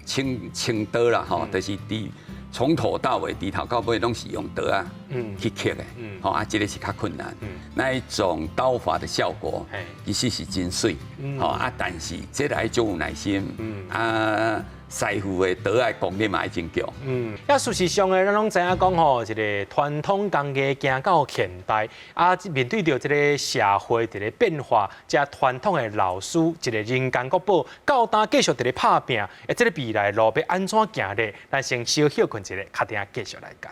清清刀啦，吼，就是佇從頭到尾，佇頭到尾攏是用刀仔去刻的。吼，啊，這個是較困難。那一種刀法的效果，其實是真媠。吼，啊，但是這來足有耐心。啊。師傅的刀仔功力嘛愛真強。啊，事實上呢，咱攏知影講吼，一個傳統工藝行到現代，啊，面對著這个社會佇咧變化，這傳統的老師一个人間國寶，到今繼續佇咧拍拚，啊，這个未來路欲按怎行咧？咱先小歇睏一下，較等繼續來講。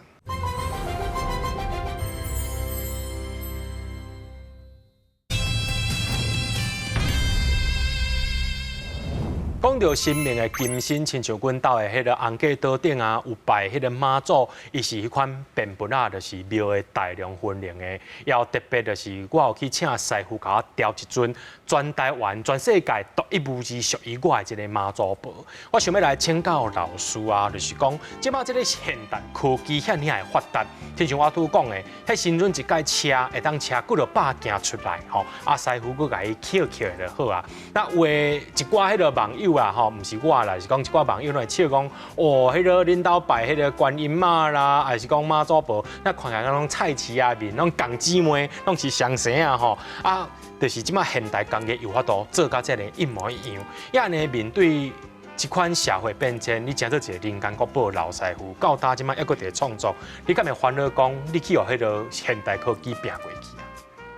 講著神明的金身，親像阮兜的彼个紅果桌頂啊，有拜彼个媽祖，伊是彼款便缽仔，就是廟的大量分靈的。也有特別就是我有去請師傅共我雕一尊全台灣、全世界獨一無二屬於我的這个媽祖婆。我想欲來請教老師啊，就是講這擺這个現代科技遐爾的發達，親像我拄講的，彼時陣一架車會當車幾落百件出來，吼，啊師傅閣共伊刻刻就好啊。那有的一寡彼个網友啊，吼，毋是我啦，是講一寡網友攏會笑講，哦，彼个恁兜拜彼个觀音媽啦，還是講媽祖婆，那看起來攏菜市仔面，攏仝姊妹，攏是相生啊，吼，啊，就是這擺現代工藝有法度做甲這个一模一樣，啊按呢面對這款社會變遷，你成做一个人間國寶老師傅，到今這擺猶閣佇咧創作，你敢會煩惱講，你去予彼个現代科技拚過去啊？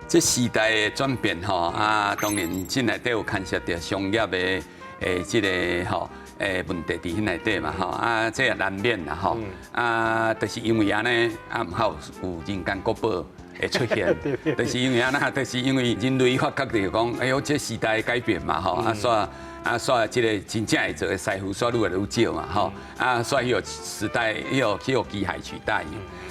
這時代的轉變吼，啊，當然這內底有牽涉著商業的。欸，這个吼，欸，問題佇彼內底嘛吼，啊，這也難免啦吼，啊，就是因為按呢，啊，毋好有人間國寶會出現，就是因為按呢，就是因為人類發覺著講，哎喲，這時代改變嘛吼，啊，煞啊煞這个真正會做的師傅煞愈來愈少嘛吼，啊，煞彼個時代，彼個去予機械取代，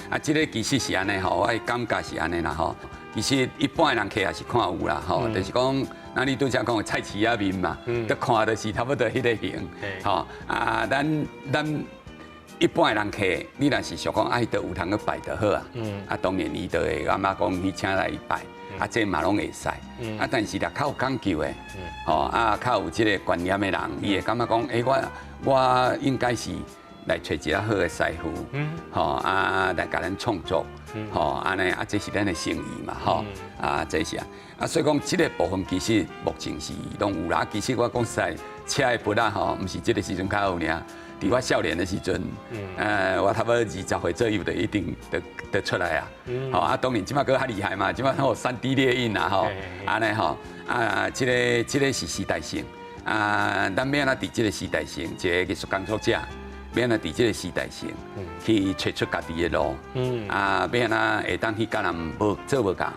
啊，這个其實是按呢吼，我的感覺是按呢啦吼。其實一般的人客也是看有啦，吼，就是講，那你拄才講的菜市仔面嘛，都看就是差不多彼個型，吼啊，咱一般的人客，你若是想講啊，彼度有通去拜就好啊，啊，當然伊就會感覺講去請來拜，啊，這嘛攏會使，啊，但是若較有講究的，吼，啊，較有這個觀念的人，伊會感覺講，欸，我應該是來揣一个好的師傅，吼，啊，來共咱創作。吼，按呢啊，這是咱的誠意嘛，吼，啊，這是啊，啊，所以講這個部分其實目前是攏有啦。其實我講實在，車的缽仔吼，毋是這個時陣較有爾，佇我少年的時陣，我差不多20歲左右就一定就出來啊。吼，啊，當然這擺閣較厲害嘛，這擺有3D 列印啊，吼，按呢吼，啊，這個是時代性，啊，咱欲按怎佇這個時代性，一個藝術工作者。欲按怎佇這个時代性去揣出家己的路，啊，欲按怎會當去佮人無做無仝，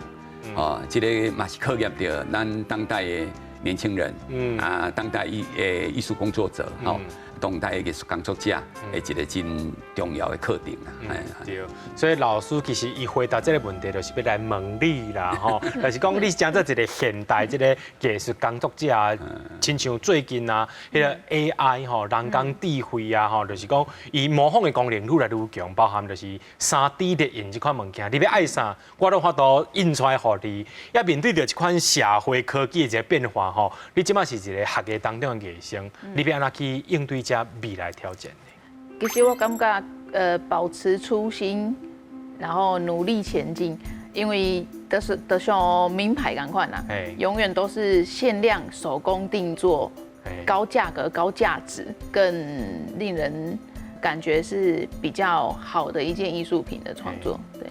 哦，這个嘛是考驗著咱當代的年輕人，啊，當代藝術工作者，吼。當代藝術工作者的一个真重要的課程啊。對，所以老師其實伊回答這个問題，就是欲來問你啦，吼，就是講你成做一个現代這个藝術工作者，親像最近啊，彼个 AI 吼，人工智慧啊，吼，就是講伊模仿的功能愈來愈強，包含就是3D 列印這款物件，你欲愛啥，我攏法度印出來予你。也面對著這款社會科技的一个變化，吼，你這擺是一个學藝當中的藝生，你欲按怎去應對？這未來挑戰？其實我感覺，保持初心，然後努力前進，因為都像名牌仝款啦，永遠都是限量手工定做，高價格、高價值，更令人感覺是比較好的一件藝術品的創作，對。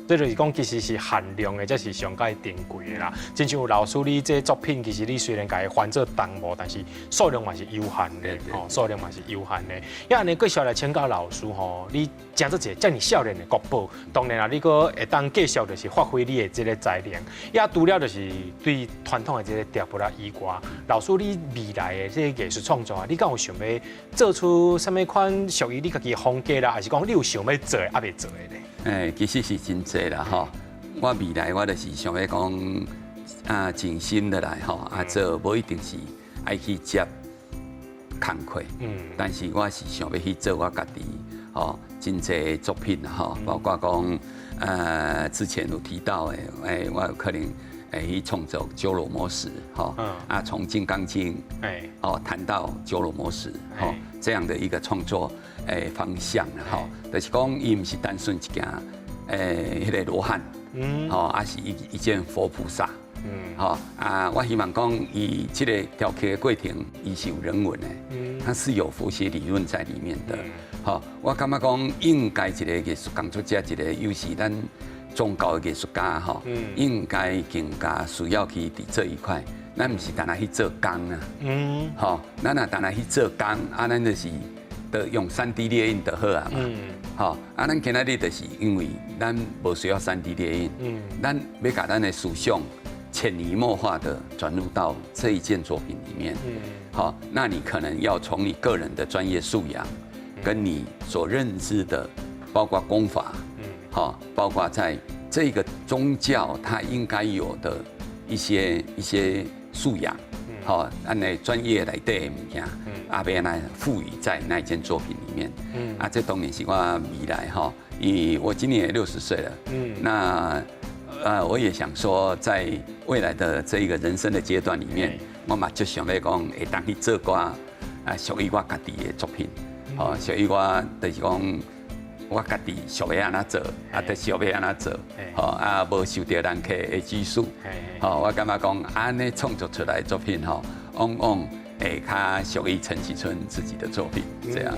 這就是講，其實是限量的，這是上蓋珍貴的啦。親像老師你這作品，其實你雖然共伊翻做銅模，但是數量嘛是有限的，吼，數量嘛是有限的。啊按呢繼續來請教老師吼，你成做一個遮爾少年的國寶，當然啦，你閣會當繼續就是發揮你的這個才能。也除了就是對傳統的這個雕箔以外，老師你未來的這個藝術創作啊，你敢有想欲做出啥物款屬於你家己的風格啦，還是講你有想欲做的猶未做的咧？欸，其實是真濟啦吼。我未來我就是想欲講啊，靜心落來吼，啊做無一定是愛去接工課，但是我是想欲去做我家己吼，真濟作品吼，包括講之前有提到的，欸，我有可能會去創作鳩羅摩什吼，啊從《金剛經》哦談到鳩羅摩什吼這樣的一個創作方向吼，就是講伊毋是單純一件彼個羅漢，吼，啊是一件佛菩薩，吼啊，我希望講伊這個雕刻的過程，伊是有人文的，它是有佛學理論在裡面的，吼，我感覺講應該一個藝術工作者，一個尤其咱宗教的藝術家吼，應該更加需要去佇這一塊，咱毋是單單去做工啊，吼，咱若單單去做工，啊，咱就是就用3D 列印就好啊嘛，吼，啊，咱今仔日就是因為咱無需要3D 列印，咱欲共咱的思想潛移默化的轉入到這一件作品裡面，好，那你可能要從你個人的專業素養，跟你所認知的，包括功法，好，包括在這個宗教它應該有的一些素養，好，按呢專業內底的物件，啊，欲按怎賦予在那一件作品裡面，啊，這當然是我未來哈，因為我今年也60歲了，那我也想說，在未來的這一個人生的階段裡面，我嘛就想欲講會當去做寡啊屬於我家己的作品，吼，屬於我就是講我家己想欲按怎做，啊，就想欲按怎做，吼，啊，無受著人客的拘束，吼，我感覺講按呢創作出來的作品，吼，往往會較屬於陳啟春自己的作品，這樣。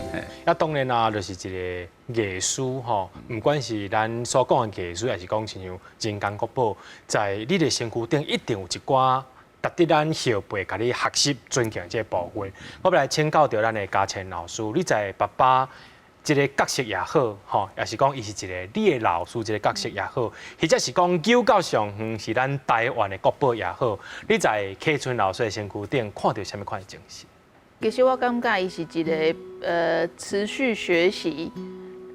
啊，當然啦，就是一個藝術吼，毋管是咱所講的藝術，抑是講親像人工國寶，在你的身軀頂一定有一寡值得咱後輩共你學習尊敬這個部分。我欲來請教著咱的嘉倩老師，你在爸爸這個角色也好，吼，抑是講伊是一個你的老師這個角色也好，或者是講九到上遠是咱台灣的國寶也好，你在啟春老師的身軀頂看著啥物款的精神？其實我感覺伊是一個持續學習，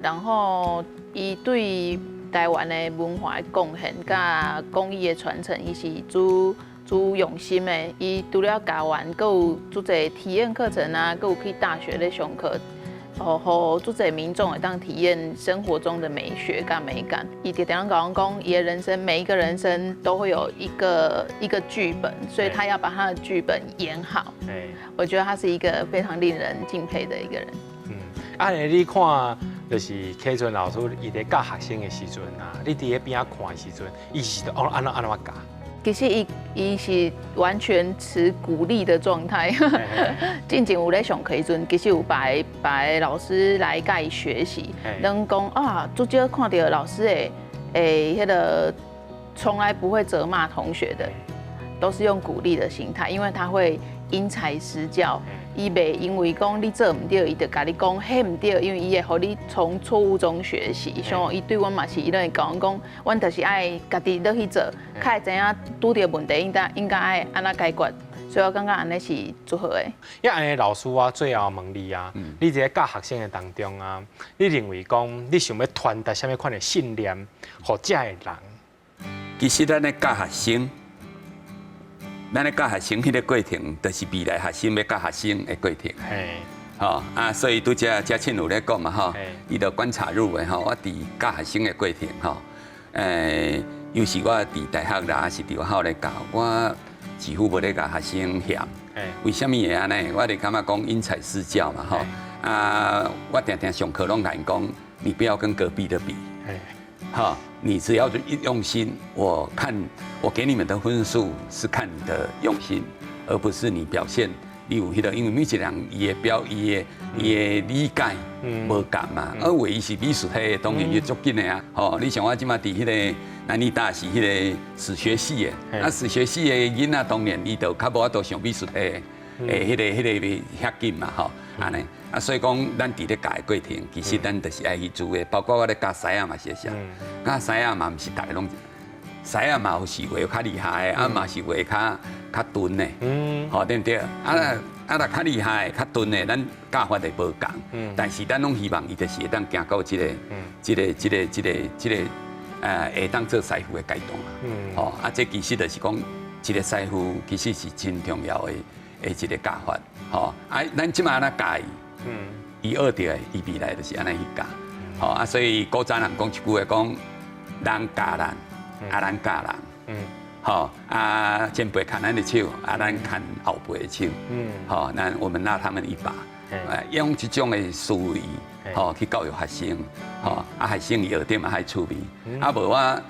然後伊對台灣的文化的貢獻佮工藝的傳承，伊是足足用心的。伊除了教完，閣有足濟體驗課程啊，閣有去大學咧上課。予足濟民眾會當體驗生活中的美學佮美感。伊常常共阮講，伊的人生每一個人生都會有一個一個劇本，所以他要把他的劇本演好。我覺得他是一個非常令人敬佩的一個人。嗯，啊，你看，就是啟春老師伊佇教學生的時陣啊，你佇咧邊仔看的時陣，伊是哦按怎按怎教？其實伊是完全持鼓勵的狀態。進前有咧上課時陣，其實有別別老師來共伊學習，攏講啊，足少看著老師的彼個從來不會責罵同學的，都是用鼓勵的心態，因為他會因材施教。伊袂因為講你做毋對，伊就共你講彼毋對，因為伊會予你從錯誤中學習。像伊對阮嘛是，伊攏會教阮講，阮就是愛家己落去做，較會知影拄著問題應該愛按怎解決。所以我感覺按呢是足好的。啊按呢老師我最後問你啊，你佇咧教學生的當中啊，你認為講你想欲傳達啥物款的信念，予遮的人？其實咱咧教學生。咱咧教學生彼個過程，就是未來學生欲教學生的過程。吼啊，所以拄才嘉慶有咧講嘛吼，伊就觀察入微吼，我佇教學生的過程吼，尤其我佇大學啦，抑是佇學校咧教，我幾乎無咧共學生嫌，為啥物會按呢？我就感覺講因材施教嘛，吼。啊，我定定上課攏共𪜶講，你不要跟隔壁的比，哈，你只要用心，我看我給你們的分數是看你的用心，而不是你表現。你有彼個，因為每一個人伊的表、伊的理解無仝嘛。啊，有的伊是美術系的，當然伊足緊的啊。吼，你像我這馬佇彼個南藝大是彼個史學系的，啊，史學系的囡仔當然伊就較無法度像美術系的，彼個遐緊嘛，吼，按呢。啊，所以講，咱佇咧教的過程，其實咱就是愛去注意，包括我咧教獅仔嘛是啥，教獅仔嘛毋是逐个攏，獅仔嘛有是畫較厲害的，啊嘛是畫較鈍的，吼對毋對？啊若較厲害、較鈍的，咱教法會無仝，但是咱攏希望伊就是會當行到這個會當做師傅的階段啊。吼，啊，這其實就是講，一個師傅其實是真重要的一個教法，吼。啊，咱這馬按怎教伊，伊學著的，伊未來就是按呢去教，吼啊，所以古早人講一句話講，人教人，啊咱教人，吼啊前輩牽咱的手，啊咱牽後輩的手，吼，那我們拉他們一把，用這種的思維，吼去教育學生，吼啊學生伊學著嘛較趣味，啊無我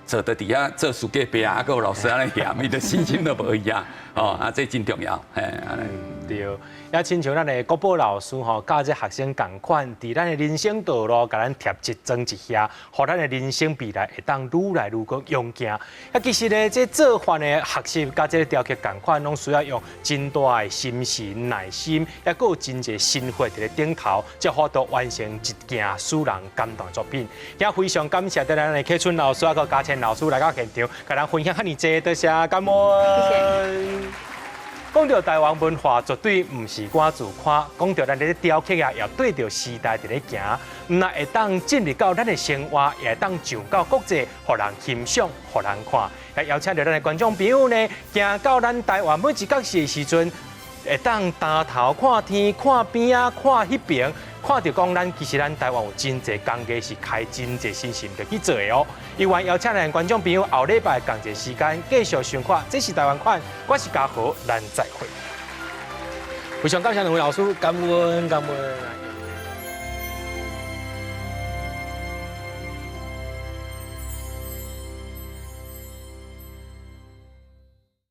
坐佇底下做書記壁，啊閣有老師按呢嫌，伊的心情都無一樣，吼啊這真重要，嘿，按呢。對，也親像咱的國寶老師吼，教這學生仝款，佇咱的人生道路，共咱貼一磚一瓦，予咱的人生未來會當愈來愈閣勇健。啊，其實呢，這做飯的學習，佮這个雕刻仝款，攏需要用真大的心神、耐心，也閣有真濟心血佇咧頂頭，才法度完成一件使人感動的作品。也非常感謝咱的啟春老師，啊，閣嘉倩老師來到現場，共咱分享遐爾濟，多謝，感恩。謝謝。講著台灣文化，絕對毋是我自誇。講著咱咧雕刻啊，也對著時代佇咧行，毋但會當進入到咱的生活，也會當上到國際，予人欣賞，予人看。也邀請著咱的觀眾朋友呢，行到咱台灣每一角勢的時陣，會當擔頭看天、看邊仔、看彼爿，看著講咱其實咱台灣有真濟工藝是開真濟心思去做的哦。希望邀請咱觀眾朋友後禮拜仝一個時間繼續收看，這是台灣款，我是嘉豪，咱再會。非常感謝兩位老師，感恩感恩。